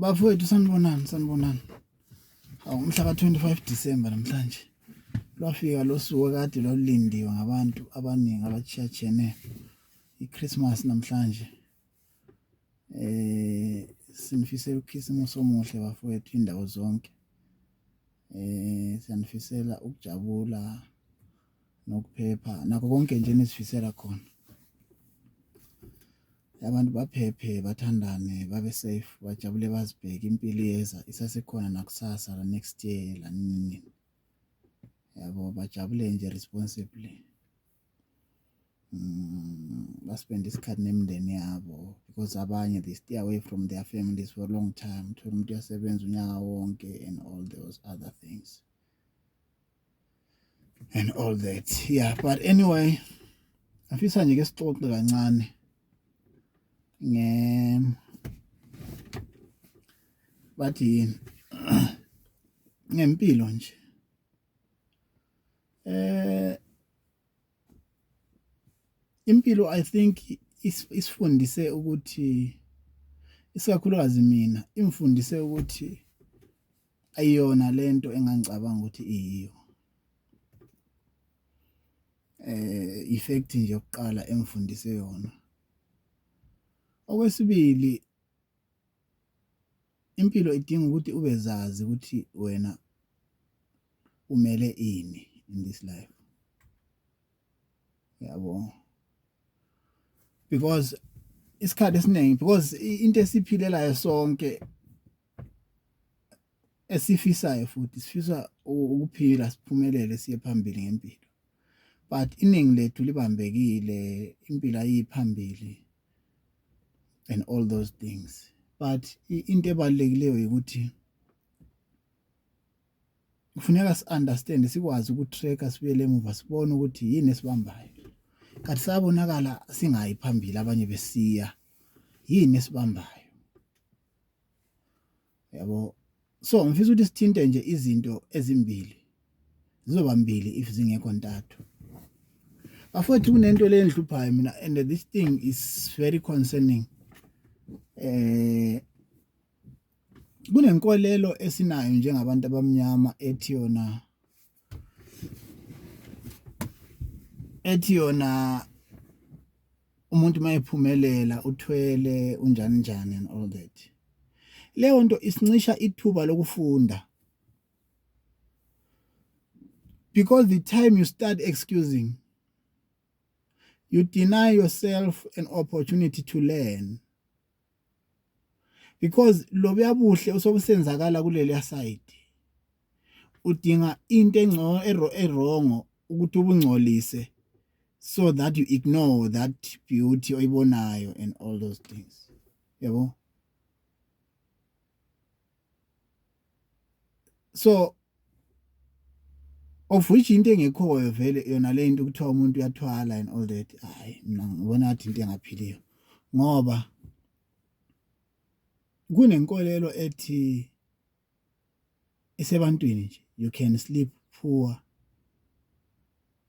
Bafowethu sanibonani sanibonani. Hawu umhla ka-25 December namhlanje. Lwafika lo suku kade lwalulindiwe ngabantu abaningi abatshiyatshiyeneyo. I-Christmas namhlanje. Eh sinifisela uKhisimusi omuhle bafowethu indawo zonke. Eh siyanifisela ukujabula nokuphepha nakho konke nje enizifisela khona. Abantu baphephe bathandane babe safe bajabule bazibheke impilo iyeza isasekhona nakusasa la next year la nini nini. Yabo bajabule nje responsibly. Baspende isikhathi nemindeni yabo because abanye they stay away from their families for a long time. Uthola umuntu uyasebenza unyaka wonke and all those other things. And all that. Yeah, but anyway, ngifisa nje ke sixoxe kancane nge bathi yini ngempilo nje. Eh impilo I think isifundise ukuthi isikakhulukazi mina imfundise ukuthi ayiyona lento engangicabanga ukuthi iyiyo. Eh effect nje yokuqala engifundise yona. Okwesibili impilo idinga ukuthi ubezazi ukuthi wena umele ini in this life. Yabo. Because isikhathi esiningi because into esiphilelayo sonke esifisayo futhi sifisa ukuphila siphumelele siye phambili ngempilo but iningi lethu libambekile impilo ayiphambili and all those things but into ebalulekileyo ukuthi kufuneka si-understand sikwazi uku-tracker sibuyele emuva sibone ukuthi yini esibambayo kanti sabonakala singayi phambili abanye besiya yini esibambayo yabo. So ngifisa ukuthi sithinte nje izinto ezimbili, zizoba mbili if zingekho ntathu bafowethu. Kunento le engihluphayo mina and this thing is very concerning. Eh kunenkolelo esinayo njengabantu abamnyama ethi yona umuntu mayephumelela uthwele unjani njani and all that. Leyo nto isincisha ithuba lokufunda because the time you start excusing, you deny yourself an opportunity to learn because lobuya buhle usobusenzakala kuleliya side udinga into engcono e-wrong ukuthi ubungcolise so that you ignore that beauty oyibonayo and all those things, yabo. So of which into engekhoyo vele yona le nto kuthiwa umuntu uyathwala and all that, hayi, mina ngibona ngathi into engaphiliyo ngoba kunenkolelo ethi isebantwini nje, you can sleep poor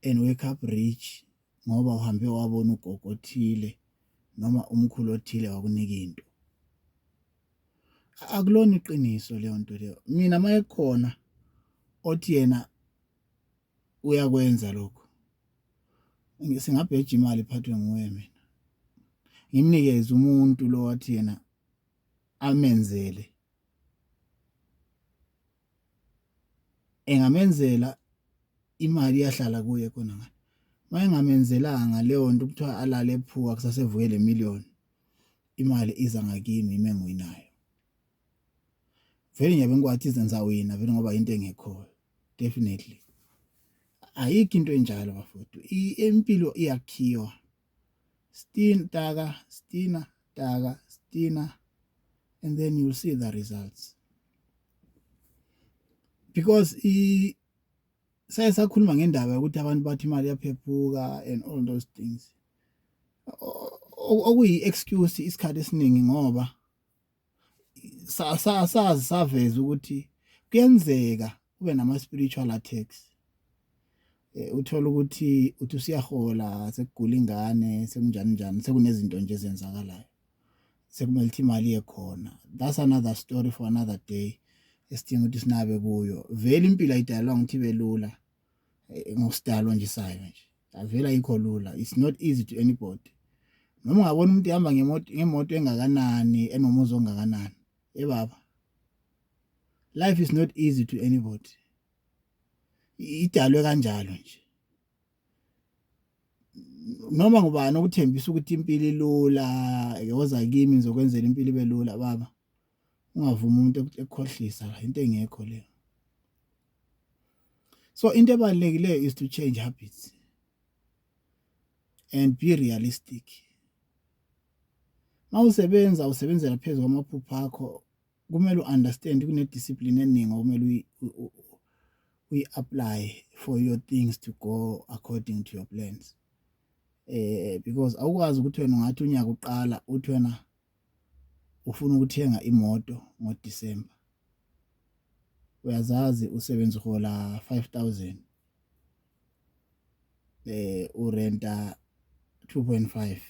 and wake up rich ngoba uhambe wabona ugogo othile noma umkhulu othile wakunika into. Akulona iqiniso leyo nto leyo. Mina mayekhona othi yena uyakwenza lokho, singabheja imali iphathwe nguye, mina ngimnikeze umuntu lo wathi yena amenzele, engamenzela imali iyahlala kuye khona ngale. Mayengamenzelanga leyo nto kuthiwa alale ephuka kusasevuke le million, imali iza ngakimi ime ngiwinayo vele. Ngiyabe ngikwathi ngizawina vele ngoba into engekhoyo. Definitely ayikho into enjalo bafowethu. Impilo iyakhiwa stin taka stina taka stina and then you'll see the results because i saye sakhuluma ngendaba yokuthi abantu bathi imali iyaphephuka and all those things, okuyi-excuse isikhathi esiningi ngoba sazi saveza ukuthi kuyenzeka kube nama-spiritual attacks. Uthola ukuthi uthi usiyahola sekugula ingane, sekunjani njani, sekunezinto nje ezenzakalayo. Sekumele ukuthi imali iye khona. That's another story for another day esidinga ukuthi sinabe kuyo. Vele impilo ayidalwanga ukuthi ibe lula ngokusidalwa nje sayo nje. Avela ayikho lula. It's not easy to anybody. Noma ungabona umuntu ehamba ngemoto engakanani, enomuzi ongakanani, ebaba, life is not easy to anybody. Idalwe kanjalo nje. Noma ngubani okuthembisa ukuthi impilo ilula, woza kimi ngizokwenzela impilo ibe lula, baba, ungavumi umuntu ekukhohlisa, into engekho leyo. So into ebalulekileyo is to change habits and be realistic. Mawusebenza, usebenzela phezu kwamaphupho akho, kumele u-understand kune-discipline eningi okumele uyi-apply for your things to go according to your plans, because awukwazi ukuthi wena ungathi unyaka uqala uthi wena ufuna ukuthenga imoto ngoDisemba, uyazazi usebenza, uhola 5000, urenta 2.5,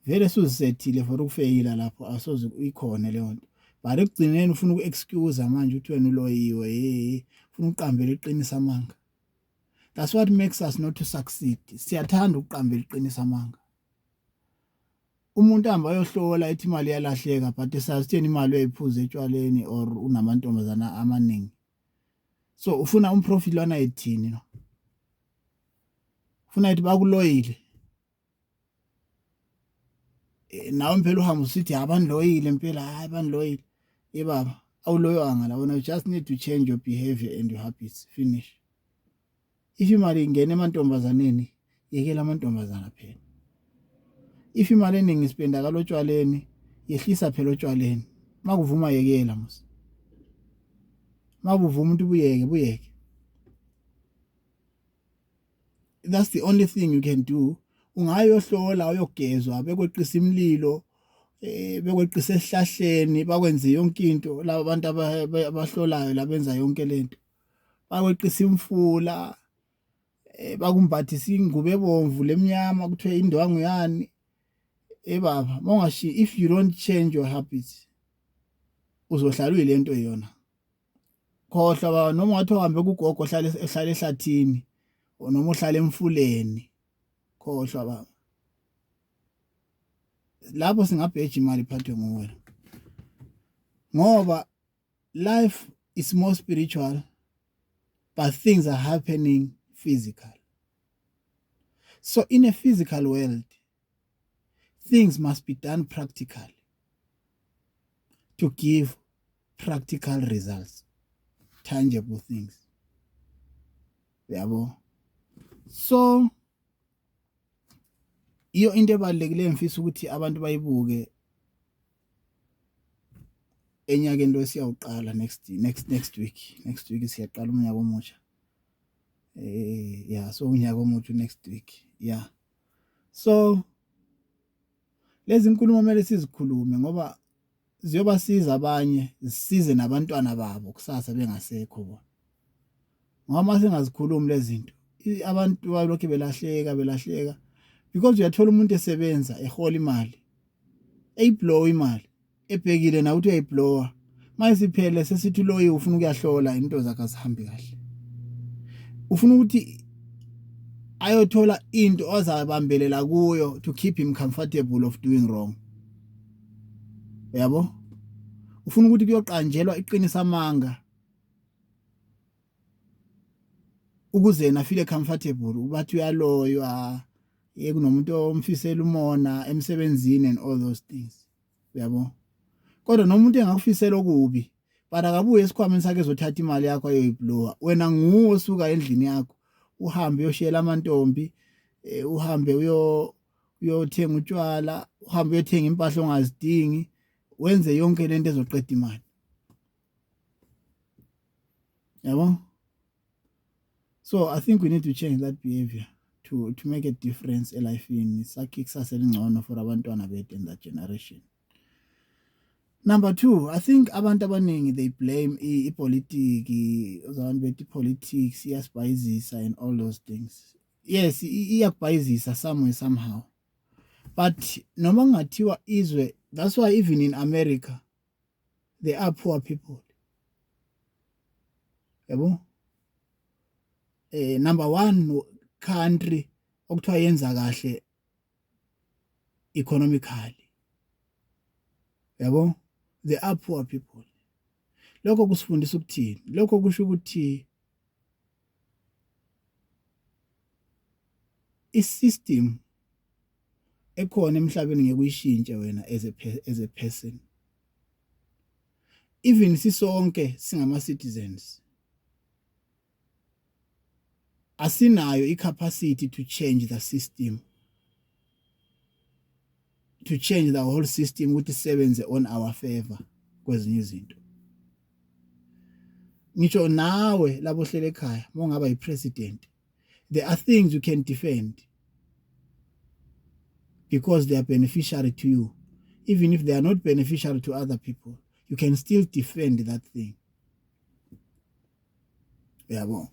vele suzisethile for ukufeyila lapho, asoze ikhona leyo nto. But ekugcineni ufuna uku-excuse manje ukuthi wena uloyiwe, hey, ufuna uqambela iqinisa amanga. That's what makes us not to succeed. Siyathanda ukuqambela iqinisa amanga. Umuntu ahamba ayohlola ethi imali iyalahleka, but esazi ukuthi imali uyayiphuza etshwaleni or unamantombazana amaningi. So ufuna umprofit lwana ethini? No, ufuna ethi bakuloyile nawe impela uhamba usithi abandiloyile impela. Hayi, bandiloyile. Ye baba, awuloywanga la wena. You just need to change your behavior and your habits, finish. If imali ingena emantombazaneni, yekela amantombazana phela. If imali eningi ispendakala otshwaleni, yehlisa phela otshwaleni. Makuvuma, yekela mos. Makuvuma umuntu buyeke, buyeke. That's the only thing you can do. Ungayohlola, uyogezwa, bekweqisa imililo, bekweqisa esihlahleni, bakwenze yonke into laba bantu abahlolayo labenza yonke lento, bakweqisa imfula, bakumbathisa ingubo ebomvu lemnyama, kuthiwe indwangu yani. Ebaba, mawungashi, if you don't change your habits, uzohlala uyilento yona. Khohlwa baba, noma ungathi uhambe kugogo ohlala ehlala ehlathini noma uhlala emfuleni, khohlwa baba. Lapho singabheja imali iphathwe nguwe, ngoba life is more spiritual but things are happening physical. So in a physical world, things must be done practically to give practical results, tangible things, yabo. So iyo into ebalulekileyo ngifisa ukuthi abantu bayibuke enyakeni lo esiyawuqala next week. Siyaqala umnyaka omusha. Yeah, so unyaka omusha next week, yeah. So lezi nkulumo kumele sizikhulume ngoba ziyobasiza abanye, zisize nabantwana babo kusasa bengasekho bona, ngoba uma singazikhulumi lezi zinto, abantu balokhu belahleka, belahleka, because uyathola umuntu esebenza, ehola imali, eyiblow imali, ebhekile na ukuthi uyayiblowa. Mayisiphele sesithi loyi ufuna ukuyahlola, into zakhe azihambi kahle, ufuna ukuthi ayothola into azabambelela kuyo to keep him comfortable of doing wrong, uyabo. Ufuna ukuthi kuyoqanjelwa iqinisa amanga ukuze yena feel comfortable ubathi uyaloywa, ye kunomuntu omfisela umona emsebenzini and all those things, uyabo. Kodwa noma umuntu engakufisela okubi, but akabuye esikhwameni sakhe ezothatha imali yakho ayoyiblowa. Wena nguwe osuka endlini yakho uhambe uyoshiyela amantombi, uhambe uyo uyothenga utshwala, uhambe uyothenga impahla ongazidingi, wenze yonke lento ezoqeda imali, yabo. So I think we need to change that behavior to make a difference elifini, sakhe ikusasa elingcono for abantwana bethu in that generation. Number 2, I think abantu abaningi, they blame ipolitiki, abantu bethi politics iyasibhayizisa and all those things. Yes, iyakubhayizisa somewhere, somehow, but noma kungathiwa izwe That's why even in America there are poor people. Yabo? Number 1 country okuthiwa yenza kahle economically. Yabo? There are poor people. Lokho kusifundisa ukuthini? Lokho kusho ukuthi i-system ekhona emhlabeni ngeke uyishintshe wena as a person. Even sisonke singama citizens asinayo i-capacity to change the system, to change the whole system ukuthi isebenze on our favor kwezinye izinto. Ngisho nawe labo hlele ekhaya mongaba yi-president, there are things you can defend because they are beneficiary to you. Even if they are not beneficiary to other people, you can still defend that thing. Yabo?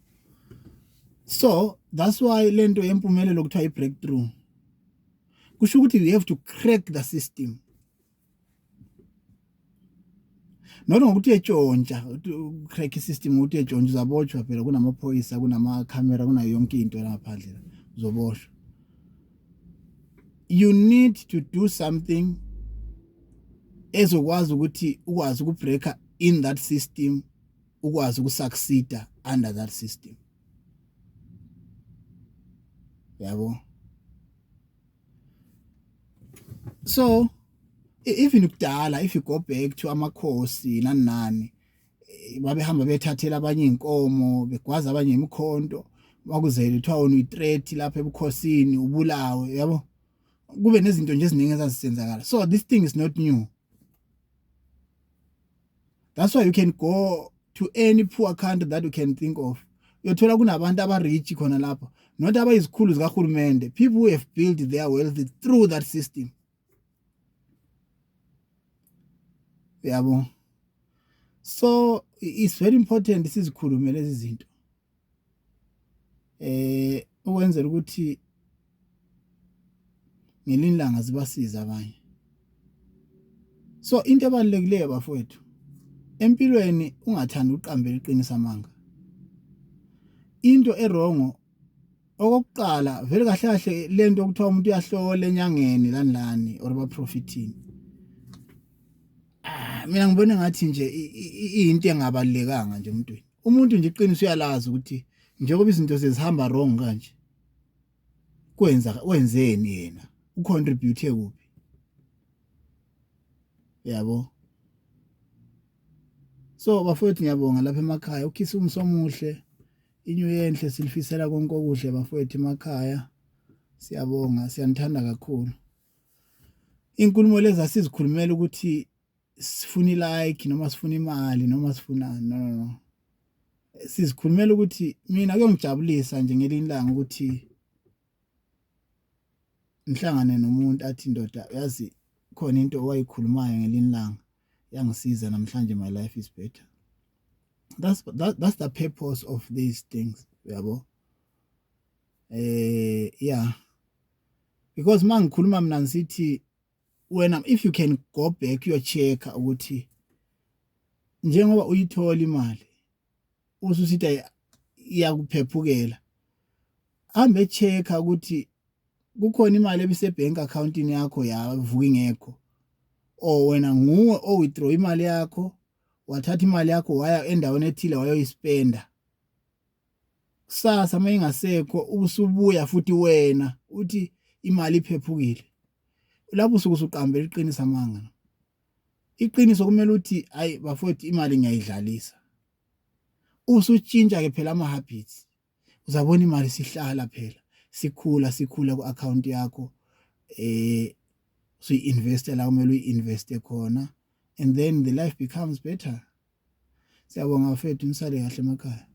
So that's why lento yempumelelo kuthiwa i-breakthrough. Kusho ukuthi you have to crack the system. Not ngokuthi uyetshontsha, crack i-system ukuthi uyetshontsha, uzabotshwa phela, kunamaphoyisa, kunamakhamera, kunayo yonke into la ngaphandle, uzoboshwa. You need to do something ezokwazi ukuthi ukwazi ukubreaka in that system, ukwazi ukusucceeda under that system. Yabo? So even kudala, if you go back to amakhosi nani nani, babehamba bethathela abanye inkomo, begwaza abanye imikhonto, makuzele kuthiwa wena uyi-threat lapha ebukhosini, ubulawe. Yabo? Kube nezinto nje eziningi ezazisenzakala. So this thing is not new. That's why you can go to any poor country that you can think of, uyothola kunabantu aba-rich khona lapho, not abayizikhulu zikahulumende, people who have built their wealth through that system. Yabo? So it's very important sizikhulume lezi zinto ukwenzela ukuthi ngelinye ilanga zibasiza abanye. So into ebalulekileyo bafowethu empilweni, ungathandi uqambela iqiniso amanga. Into erongo okokuqala vele kahle kahle lento okuthiwa umuntu uyahlola enyangeni lani lani or baprofitini, ah, mina ngibona ngathi nje into engabalulekanga nje emuntwini. Umuntu nje iqiniso uyalazi ukuthi njengoba izinto sezihamba wrong kanje, kwenza wenzeni yena, ucontribute kuphi. Yabo? So bafowethu, ngiyabonga lapha emakhaya, ukhisimusi omuhle, inyu yenhle, silifisela konke okuhle bafowethu emakhaya. Siyabonga, siyanithanda kakhulu. Inkulumo lezi asizikhulumela ukuthi sifuna i-like noma sifuna imali noma sifunani, no, no, no. Sizikhulumela ukuthi mina kuyongijabulisa nje ngelinye ilanga ukuthi ngihlangane nomuntu athi, ndoda, yazi khona into owayikhulumayo ngelinye ilanga yangisiza, namhlanje my life is better. That's the purpose of these things. Yabo? Yeah, because mangikhuluma mina ngisithi wena, if you can go back uyo-check ukuthi njengoba uyithola imali ususithi iyakuphephukela, hambe check-a ukuthi kukhona imali ebise bank accountini yakho yavuka ingekho, or wena nguwe o withdraw imali yakho, wathatha imali yakho waya endaweni ethile wayoyispenda. Kusasa mayingasekho usubuya futhi wena uthi imali iphephukile, lapho usuke usuqambela iqiniso amanga. Iqiniso kumele uthi, hayi bafowethu, imali ngiyayidlalisa. Usutshintsha ke phela ama habits, uzabona imali sihlala phela sikhula sikhula ku account yakho, usuyi-investe la kumele uyi-investe khona, and then the life becomes better. Siyabonga bafethu, nisale kahle emakhaya.